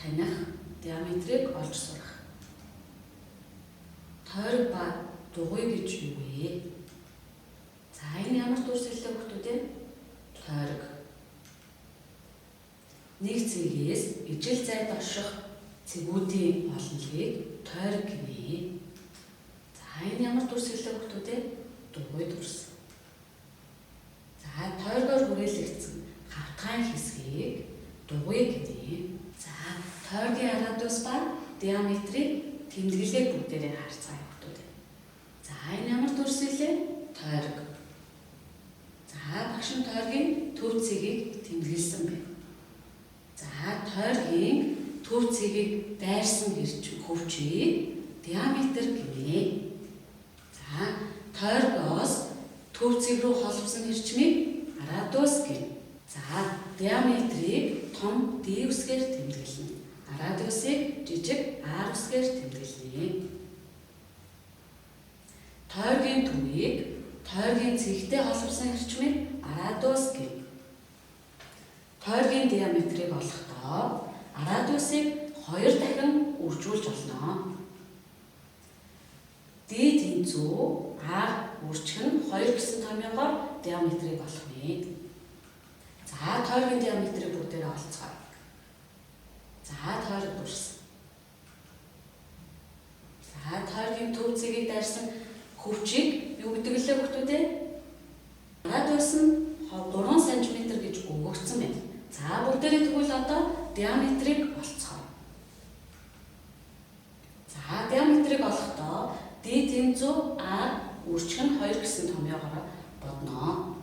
таних, диаметрийг олж сурах. Тойрог ба дугуй гэж юу вэ? За, энэ ямар дүрс хэлээ, хүүхдүүд ээ? Тойрог. Нэг цэгээс ижил зайд орших цэгүүдийн олонлогийг тойрог гинэ. За, энэ ямар дүрс хэлээ, хүүхдүүд ээ? Дугуй дүрс. За, тойргоор хүрээлэгдсэн хавтгайн хэсгийг дугуй гинэ. За, тойргийн радиус ба диаметрийг тэмдэглээг бүгдээрээ харцгаая, хүүхдүүд. За, энэ ямар дүрс хэлээ? Тойрог. За, багш нь тойргийн төв цэгийг тэмдэглэсэн байна. За, тойргийн төв цэгийг дайрсан хэрч хөвчийг диаметр гинэ. За, тойргоос төв цэг рүү холбосон хэрчмийг радиус гэнэ. За, диаметрийг том D үсгээр тэмдэглэнэ. Радиусыг жижиг R үсгээр тэмдэглэнэ. Тойргийн төвийг тойргийн цэгтэй холбосон хэрчмийг радиус гэнэ. Тойргийн диаметрийг олохдоо радиусыг 2 дахин үржүүлж олно. D тэнцүү R үржих нь 2 гэсэн томьёогоор диаметрийг олох нэ. За, тойргийн диаметрийг бүгдээрээ олцгоё. За, тойрог дүрс. За, тойргийн төв цэгийг дайрсан хөвчийг юу гэдэг лээ, хүүхдүүд ээ? Радиус нь 3 см гэж өгөгдсөн байна. За, бүгдээрээ тэгвэл одоо диаметрийг олцгоё. За, диаметрийг олохдоо D тэнцүү R үржих нь 2 гэсэн томьёогоор бодно.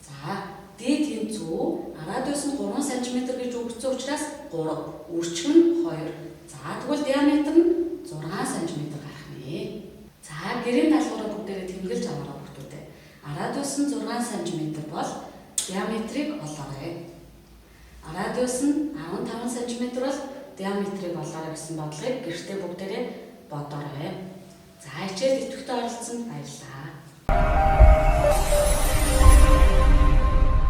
За, D тэнцүү радиус нь 3 см гэж өгөгдсөн учраас 3 үржих нь 2. За, тэгвэл диаметр нь 6 см гарах нэ. За, гэрийн даалгавраа бүгдээрээ тэмдэглэж аваарай, хүүхдүүдээ. Радиус нь 6 см бол диаметрийг олоорой. Радиус нь 15 см бол диаметрийг олоорой гэсэн бодлогыг гэртээ бүгдээрээ бодоорой. За, хичээл идэвхтэй оролцсонд баярлалаа.